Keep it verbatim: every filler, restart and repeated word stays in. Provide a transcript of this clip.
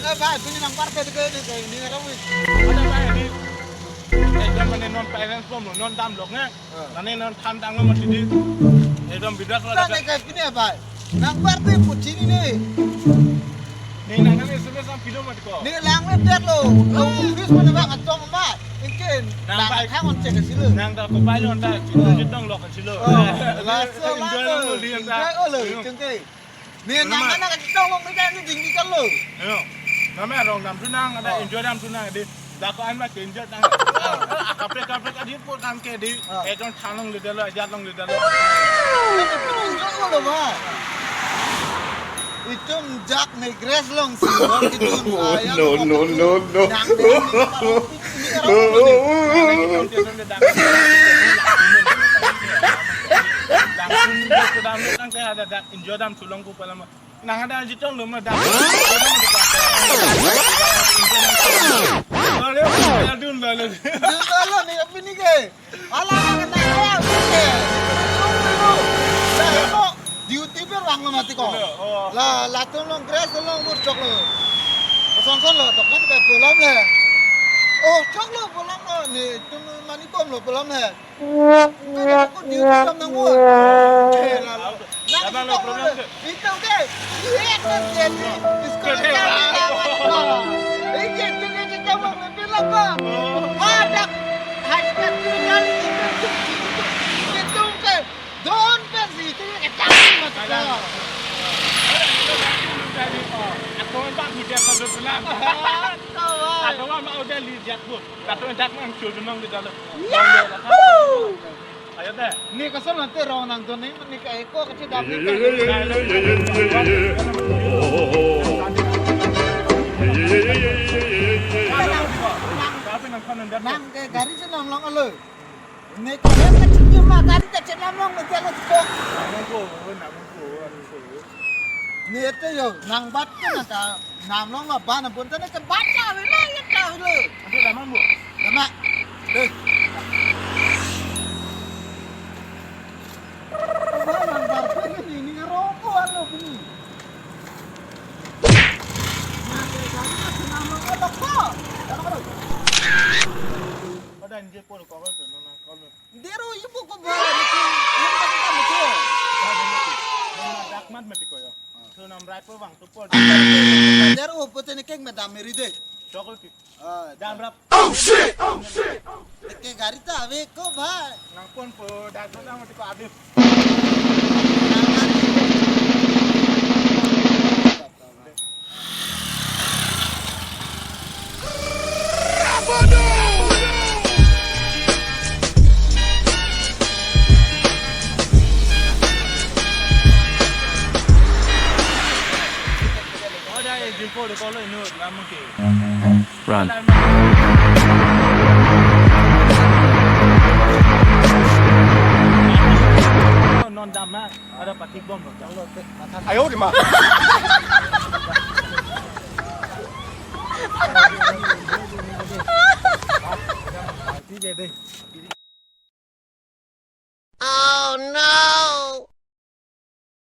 Eh, bhai, pini nang partai ke ni, ke ni rawi. Ekdom mane non parents bom lo, non damlok ne. Mane non than tanglo mati di. Ekdom bidak lo. Nang ke pini, bhai. Nang partai pu chini ne. Ni nang kan S M S ang pido mati ko. Ni lang le det lo. Lo office mane bang atong ma. Ingkin. Nang bang bhai. Thang on check silo. Nang ta ko pai lo ta. Chitong chitong lo kan silo. Oh, laso, enjoy laso. Lo di ta. Enjoy lo, chungke. Ni nang mana? Nang ka chitong long ni ni ding di kalo. Yo. Nama rong dam tu nang, ada enjoy dam tu nang di. Dak ko an ma enjoy dam. Kaprek kaprek adi pur kan ke di. Ekdom than longle detlo, ajat longle detlo. Enjoy lo ba. Itum jak ne grass long si. Oh, no, no, no, no. Nang di ni parang. Enjoy dam thu long pu pala ma. Nang ada jitong lo ma dam. Dun balo. Dun balo ni, pini ke. Ala ka ta ko. Duty per bang lo mati ko. Oh. La, latum long grass long bur chok lo. Son son lo, tok kan ke pulam le. Oh, chok lo pulam lo ni, tum mani bom lo pulam le. Ko duty tam nang mo. Abang lo problem ke? Itum ke. Iya kan jadi. Iskul ke. Iya, itum ke kita mau lebih lama. Ada high school kali itum ke. Don pen si itum ke kami masuk. Ada. Aku memang hujan satu bulan. Kawan. Aku memang udah lihat bu. Satu dak nang chul nang di dalam. Yahoo! Ayo deh. Ni kason nanti rong nang dun ni, ni ka eko kecil dam ni. Tapi nang kono ndak. Nang ke gari si nam long alo. Ni ka eko kecil cuma gari kecil nam long ni jalan kok. Nang ko, nang ko, nang ko. Ni itu yo, nang bat ke nang ka. Nam long ma ban abun tane ke bacha wele ya ta wele. Ante damang bu. Dama. Eh. Ba nang bar pe ni ni roko alo pini. Nam long ma loko. Pada nje por ko ko no na ko. Dero ibu ko ba ni ko. Yang tadi kamu tu. Dak mat mati ko yo. Thu nam rai po bang, thu po. Jar o po tene keng madam meri de. Chokol ti. Ah, dam rap. Oh shit! Oh shit! Ke gari ta ave ko bhai. Nang pon po dak dam ti ko ave. Run. Non dam ma, ada patik bom lo. Ayo di ma.